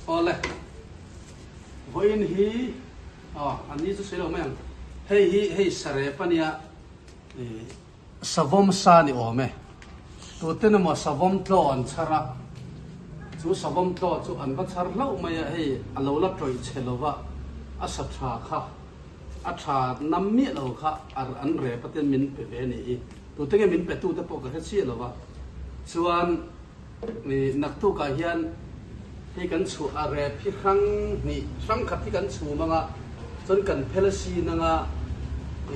Awle, vawiin hi aw an ni chu sawi lo mai ang. Hei hi hei sarep a nia ih savawm sa ni awm e. Tuten emaw savawm tlaw an chhar a, chu savawm tlaw chu an va chhar hlauh mai a, hei a lo la tawih chhe lo va, a sa tha kha a tha nam miah lo kha an rep a ten min pe ve a nih hi. Tute nge min pe tute pawh ka hre chiah lo va, chuan ih naktukah hian hei kan chhuah a rep hi hrang hnih hrang khat hi kan chhum anga chuan kan phel a sin anga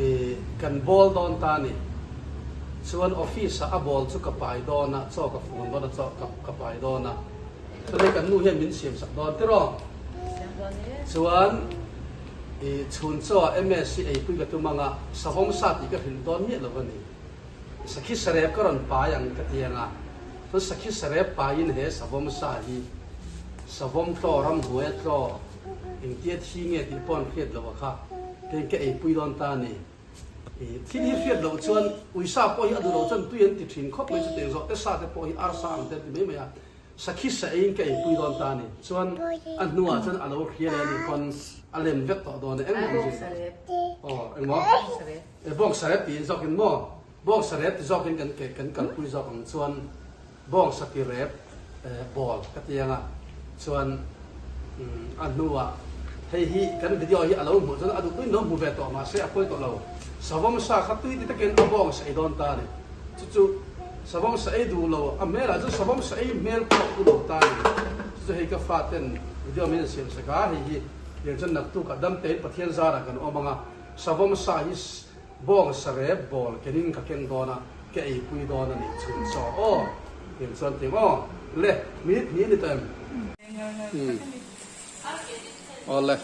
ih kan bawl dawn ta a ni. Chuan office ah a bawl chu ka pai dawn a, chaw ka fun dawn a, chaw ka ka pai dawn a, chuan hei kan nu hian min siam sak dawn tiraw? Chuan ih chhun chaw ah MS hi eipui ka tum anga savawm sa tih ka hrilh dawn miah lo a ni. Sakhi sarep ka rawn pai ang ka ti anga, chuan sakhi sarep paiin he savawm sa hi savawm tlaw ramhnuaia tlaw engtia thi nge tih pawh an hriat loh a kha keiin ka eipui dawn ta a ni. Thil hi hriat loh chuan uisa pawh hi a duh loh chuan tui an ti thin khawp mai chu teng zawh te sa te pawh hi arsa ang te an ti mai mai a, sakhi sa eiin ka eipui dawn ta a ni. Chuan a hnuah chuan a lo hria leh a nih pawn a lem vek tawh dawn e. Engmah awm zui aw engmaw e bawng sarep tiin zawkin maw bawng sarep ti zawkin kan ke kan kalpui zawk ang chuan Bawng saki rep bawl ka ti ang a, chuan a hnuah hei hi kan video hi a lo hmuh chuan a duh tuin lo hmu ve tawh mahse a pawi tawh lo. Savawm sa kha tui ti takin a bawng sa ei dawn ta a ni. Chu chu savawm sa ei duh lo a hmelah chuan savawm sa ei hmel pawh pu lo ta a ni. Chu chu hei ka faten video min siam sak a, hei hi tiang chuan naktukah dam tein Pathian zarah kan awm ang a, savawm sa hi Bawng sarep bawl kenin ka keng dawn a, ka eipui dawn a nih chhun chaw aw tiang chuan tiang aw le minute hnih a ni tawh em? Umm aw le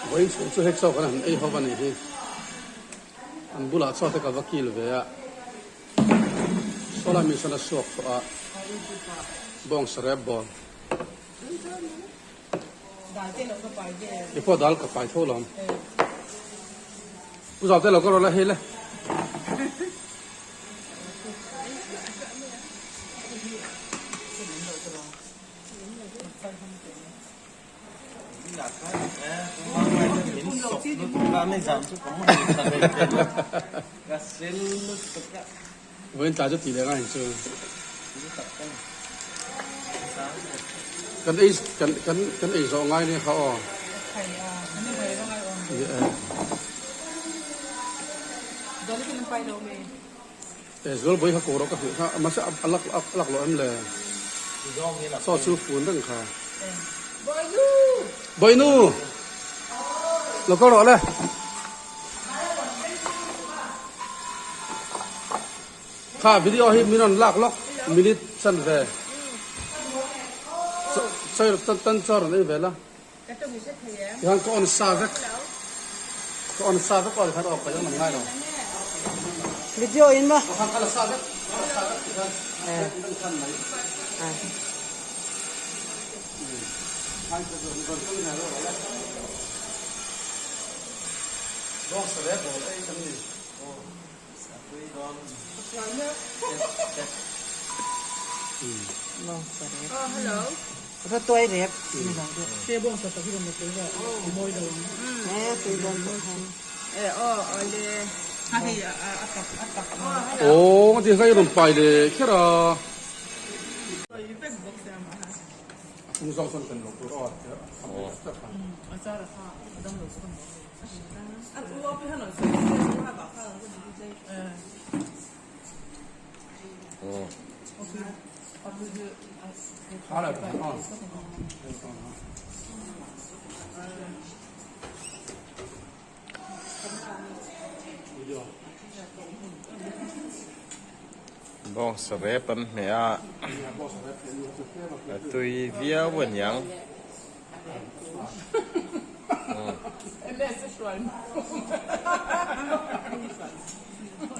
vawiin chhun chu hei chaw kan han ei ho a nih hi an bulah chaw te ka va kil ve a sawlai mi sawn a suak tawh a bawng sarep bawl. I pawh dal ka pai tho lo. Pu zau te lo ka rawn la hei le. Vawiin tlai chu tih leh ngai chu. Kan ei kan kan kan ei zawh ngai nia kha aw. E zual bawi kha ko rawh ka hmuh kha mahse a lak a lak loh em le. Saw chu fun reng kha. Bawinu! Lo kal rawh le. Kha video hi min rawn lak lawk minute chan ve chawi tan chaw rawn ei ve la tihian ka on sa vek ka on sa vek aw tikhan aw ka dang ngai lo video in ma khan ka la sa vek ka la sa vek tikhan kan khan mai Rawtuai rep Aw ti kha i rawn pai leh kher a. A chung zawng chuan kan lo tur aw Bawng sarep an hmeh a, a tui viau a niang.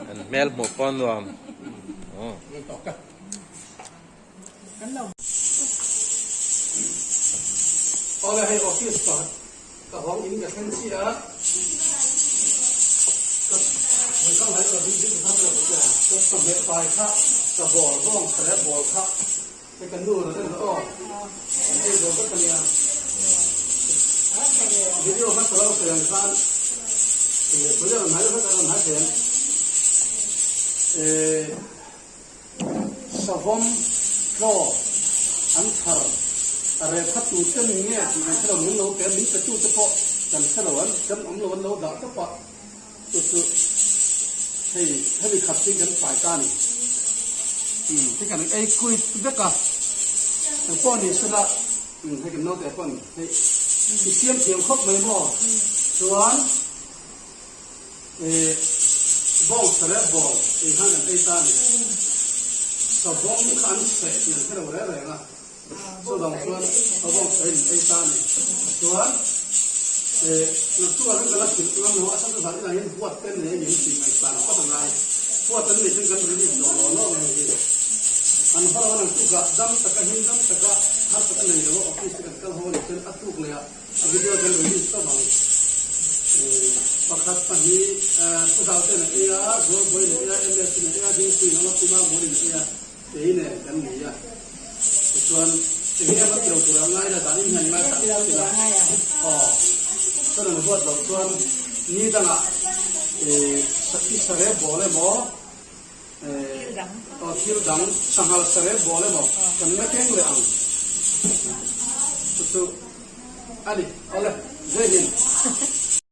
An hmel hmuh pawh a nuam. Awle hei office ka ka hawng in ka thlen chiah a ka hmui ka hmeh pai kha ka ball bawng sarep ball kha. Hei kan nu rawn en rawh aw. Kan ei zo vek a nia. Video hmasa lo sawi ang khan tui a rawn hnai vek a rawn hnai thei ang. Savawm tlaw an chhar a reh kha tu ten nge tih kan hre lo min lo pe a, min pe tu te pawh kan hre lo an kan awm lo an lo dah tawp a, chu chu hei hemi khat hi kan fai ta a ni. Umm hei kan ei kuit vek a, eng pawh ni sela umm hei kan naute pawn hei i siam thiam khawp mai maw chuan. Ih bawng sarep bawng tih khan kan ei ta a ni. Savawm kha an seh tih an hre lo reng reng a, chuvang chuan savawm sahin an ei ta a ni. Chuan ih naktuk ah kan la hrilh ngam lo a, chhan chu zan inah hian huat te nei a ngem tih ngaihsan phawt a ngai. Huat an nei chuan kan release zawh lo lawk ang hi. An haw lo a naktuk ah dam taka him dam taka harsat a nei lo a office te kan kal ho a nih chuan a tuk leh ah A video kan release tawp ang. Pakhat pahnih Thuzau ten a ei a, Zawlbuai in a ei a, MS in a ei a, Dingpui in a awm a, Pima Muan in a ei a, kei nen kan ni a. Tichuan eng em a tilo tur a ngai la dan in hian ngai tak tak ila. Aw. Chuan an huat loh chuan ni dangah i sarep bawl emaw aw thil dang sanghal sarep bawl emaw kan la keng leh ang. Chu chu a ni. Awle, Jai Hind.